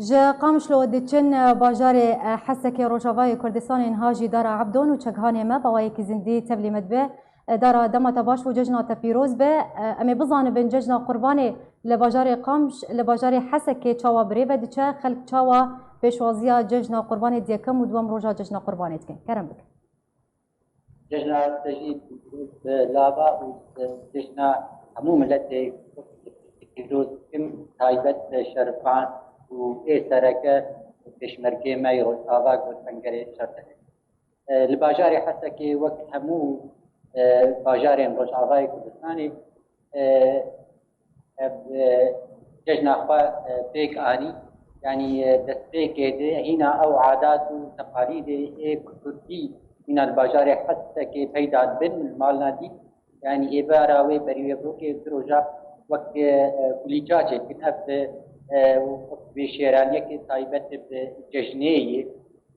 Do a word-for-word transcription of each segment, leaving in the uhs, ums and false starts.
Ji Qamişlo diçin bajarê Hesekê Rojavayê Kurdistanê niha jî dara Ebdon û çekhanê me bawayekî zindî tevlî me dibe. Dara dema te baş û cejna te pîroz be. Em ê bizanibin cejna Qurbanê li bajarê Qamiş, li bajarê Hesekê çawa bi rê ve diçe, xelk çawa pêşwaziya cejna Qurbanê di yekem û duwem roja cejna Qurbanê dikin. Kerem bikin. Cejna te jî bi lava û cejna hemû miletê pîroz dikim, taybet şerifan û ê sereke pêşmergê me yê Rojava got Sengerê Şertene. E, li bajarê Hesekê wek hemû, e, bajarên Rojavayê Kurdistanê, e, ev, e, cejna xwe, e, pêk anî. Yanî, e, destpêkê de hîna ew adat û teqalîdê ê kurdî hîna li bajarê Hesekê peyda dibin, min li mal nadî. Yanî êvara wê berî wê rokê du roja wek, e, kulîça çêdikin. Ev, e, wek vê şêraniyeke taybet bi cejnê ye.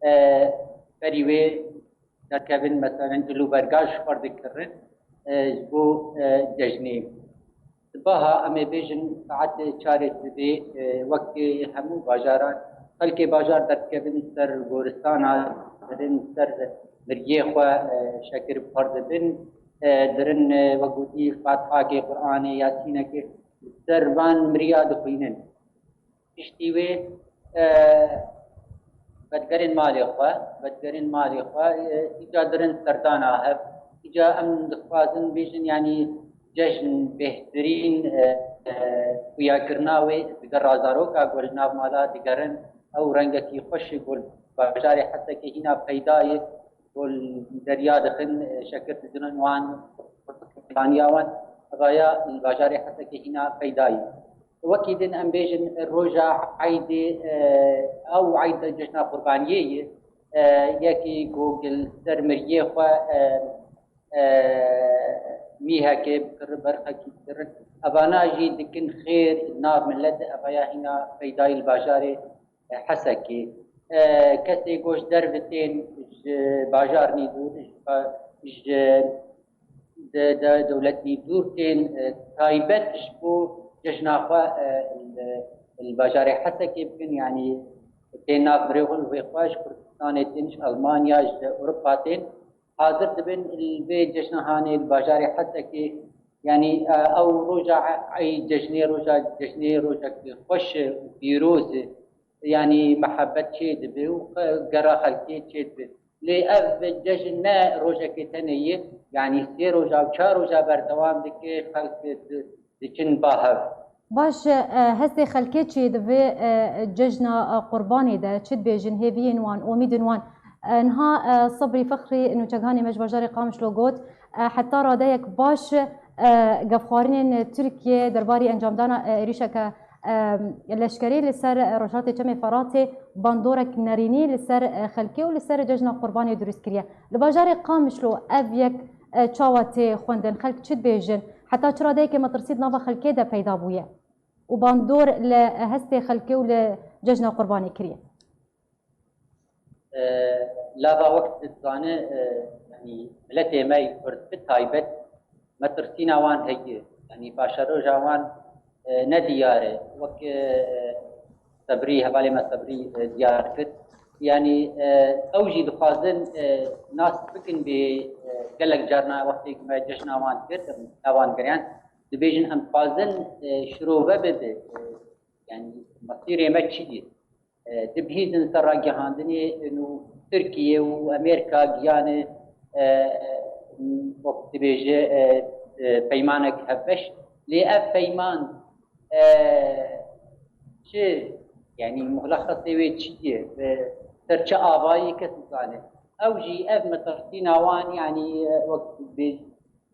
E, berî wê derkevin, meselen, cilûberga ji xwe dikirin, e, ji bo, e, cejnê. Sibaha em ê bêjin saetê çarê sibê, e, wek hemû bajaran, xelkê bajar derdikevin ser goristana, dirin ser miriyê xwe, e, şekir bi xwe dibin, e, dirin, e, wek gotî, fatihakê, Qur'anê, Yasînekê li ser van miriya dixwînin. Piştî wê, e, vedigerin malê xwe, vedigerin malê xwe, e, îca dirin serdana hev. Îca em dixwazin bêjin, yanî cejn bêhtirîn, e, e, xuyakirina wê digera zaroka ku li nav mala digerin. Ew rengekî xweş e ku li bajarê Hesekê hîna peyda ye. Ku li derya dixin, e, şekir didinin wan, qurtaniya wan, evaya li bajarê Hesekê hîna peyda ye. Wekî din em bêjin roja eydê, e, ew eyda cejna qurbaniyê ye, e, yekî ku li ser miriyê xwe, e, e, mîhekê bikirin, berxekî bikirin. Evana jî dikin xêr nav milet, evaya hîna peyda ye li bajarê Hesekê. E, kesê ku ji derve tên, ji bajarnî dûr, ji ba-, ji de, de dewletnî dûr tên, e, taybet ji bo cejna xwe, e, li, li bajarê Hesekê bikin, yanî tên nav mirêxin wê xwe ji Kurdistanê tên, ji Elmanya, ji Ewropa tên, hazir dibin li vê cejna hanê li bajarê Hesekê, yanî, e, ew roja ey cejnê, roja cejnê rojek xweş û pîroz e. Yanî mihebet çê dibe û gera xelkê çê dibe. Lê ev cejn ne rojekê tenê ye, yanî sê roja û çar roja berdewam dike, xelk di-, diçin ba hev. Baş e, hestê xelkê çê dibe, e, cejna, e, qurbanê de çi dibêjin, hêviyên wan, omîdên wan? E, niha, e, Sebrî Fexrî, nûçeghanê me ji bajarê Qamişlo got, e, heta radeyek baş, e, gefxwarinên Tirkiye derbarî encamdana, e, êrîşeke, e, leşkerî li ser Rojhilatê Çemê Feratê bandorek nerînî li ser, e, xelkê û li ser cejna Qurbanê dirust kiriye. Li bajarê Qamişlo ev yek, e, çawa tê xwendin? Xelk çi dibêjin? Heta çi radeyekê metirsî di nava xelkê de peyda bûye û bandor li hestê xelkê û li cejna Qurbanê kiriye? E, lava wek dizane, e, yanî miletê me yê Kurd bi taybet metirsîna wan heye. Yanî paşeroja wan, e, ne diyar e. Wek, e, Sebrî, hevalê me Sebrî, e, diyar kir. Yanî, e, ew jî dixwazin, e, nas bikin bê, e, gelek carna wextê me cejna wan kir, em wan geriyan, dibêjin em dixwazin, e, şirove bibe, e, yanî mesîrê me çi ye? E, dibihîzin ser ragihandinê û Tirkiye û Amerîka giyane, e, wek dibêje, e, e, peymanek hevbeş. Lê ev peyman, e, çi, yanî muhlexesê wê çi ye? E, ser çi avayî kes dizane. Ew jî ev metirsîna wan, yanî, e, wek dibêj-,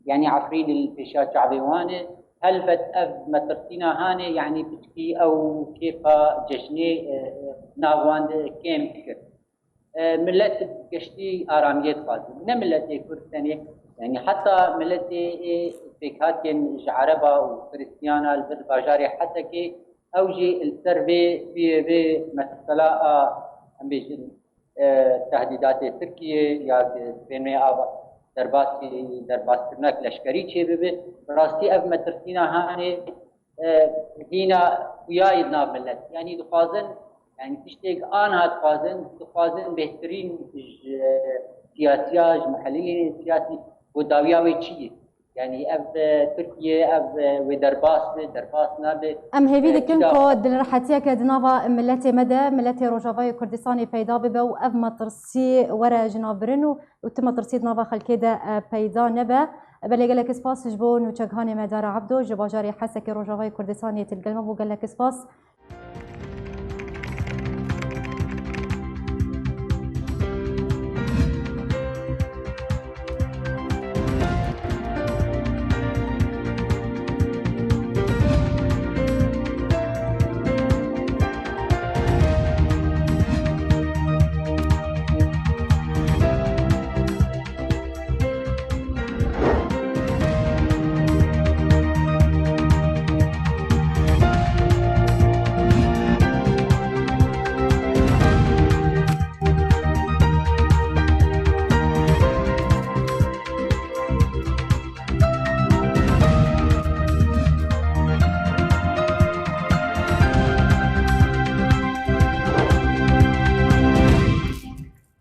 yanî Efrîn li pêşa çavê wan e. Helbet ev metirsîna hanê, yanî piçkî ew kêfa cejnê, e, nav wan de kêm dikir. E, milet geştî aramiyê dixwazin. Ne miletê Kurd tenê, yanî heta miletê ê pêkhatiyên ji Ereba û Xiristiyana li vir bajarê Hesekê, ew jî li ser vê, vê, vê mesela a, em bêjin, e, tehdîdatê Tirkiyê ya ki dibên wê ava derbasî, derbasgirinek leşkerî çêbibe. Bi rastî ev metirsîna hanê, e, hîna xuya ye di nav milet. Yanî dixwazin Yani tiştek anha dixwazin, dixwazin bêhtirîn ji siyasiya, ji muhelilên siyasî û dawiya wê çi ye? Yani ev, e, Tirkiye, ev, e, wê derbas be, derbas nabe. Em hêvî E, dikin çi da- ku dilrehetiyeke di nava miletê me de, miletê Rojavayê Kurdistanê peyda bibe û ev metirsî were jinavbirin û, û tu metirsî di nava xelkê de, e, peyda nebe. Belê gelek spas ji bo nûçeghanê me Dara Ebdo ji bajarê Hesekê Rojavayê Kurdistanê tu li gel me bû, gelek spas.